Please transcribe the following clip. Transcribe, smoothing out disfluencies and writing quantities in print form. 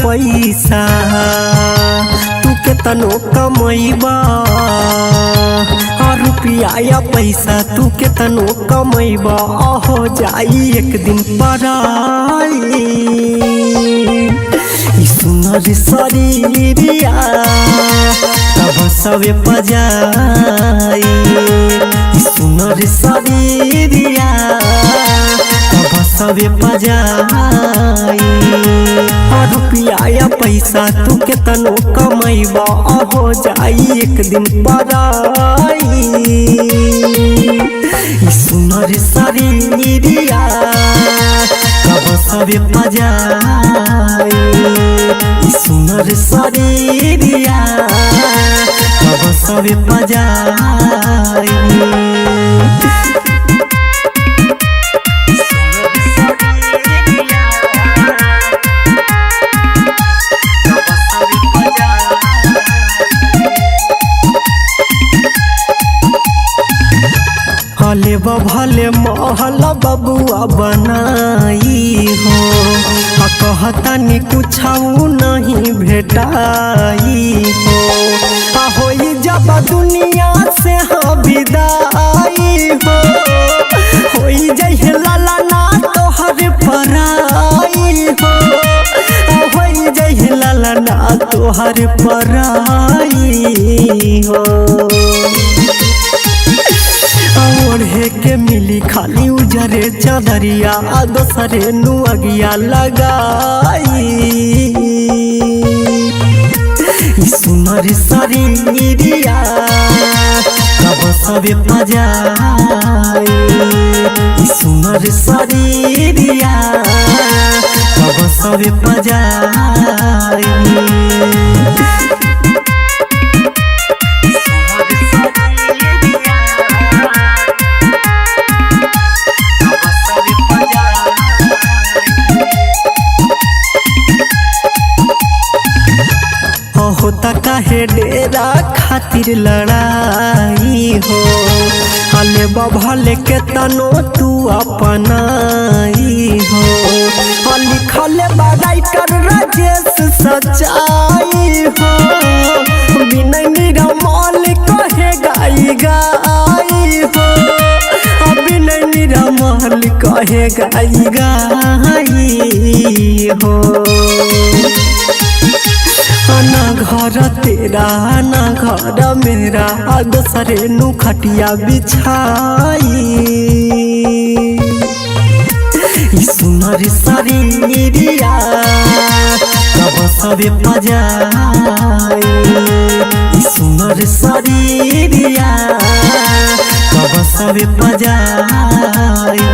पैसा तू केतनो कमैबा, रुपया या पैसा तू केतनो कमैबा, हो जाई एक दिन पराई। ई सुनर शरीरिया तब सबे पजाई, ई सुनर शरीरिया तब सबे पजाई। रुपया या पैसा तू केतनो कमैबा, हो जाई एक दिन पराई। ई सुनर शरीरिया तब सबे पजाई, ई सुनर शरीरिया तब सबे पजाई। हले भले महल बबुआ बनाई हो, कहतानी कुछ नहीं भेटाई हो। होई जब दुनिया से हाँ विदाई हो, होई जइहे लाला ना तोहर पराई हो, होई जइहे लाला ना तोहर पराई हो। ओढ़े के मिली खाली उजरे चदरिया, दोसरे नुअगिया लगाई। ई सुनर शरीरिया तब सबे पजाई, ई सुनर शरीरिया तब सबे पजाई। होता काहे डेरा खातिर लड़ाई हो, हले भले के तनो तू अपनाई हो। लिखल बा राइटर राजेश सच्चाई हो, विनय निरमल कहे गाई गाई हो, विनय निरमल कहे गाई गाई हो। ना घर तेरा ना घर मेरा, दोसरे नु खटिया बिछाई। ई सुनर शरीरिया तब सबे पजाई, ई सुनर शरीरिया तब सबे पजाई।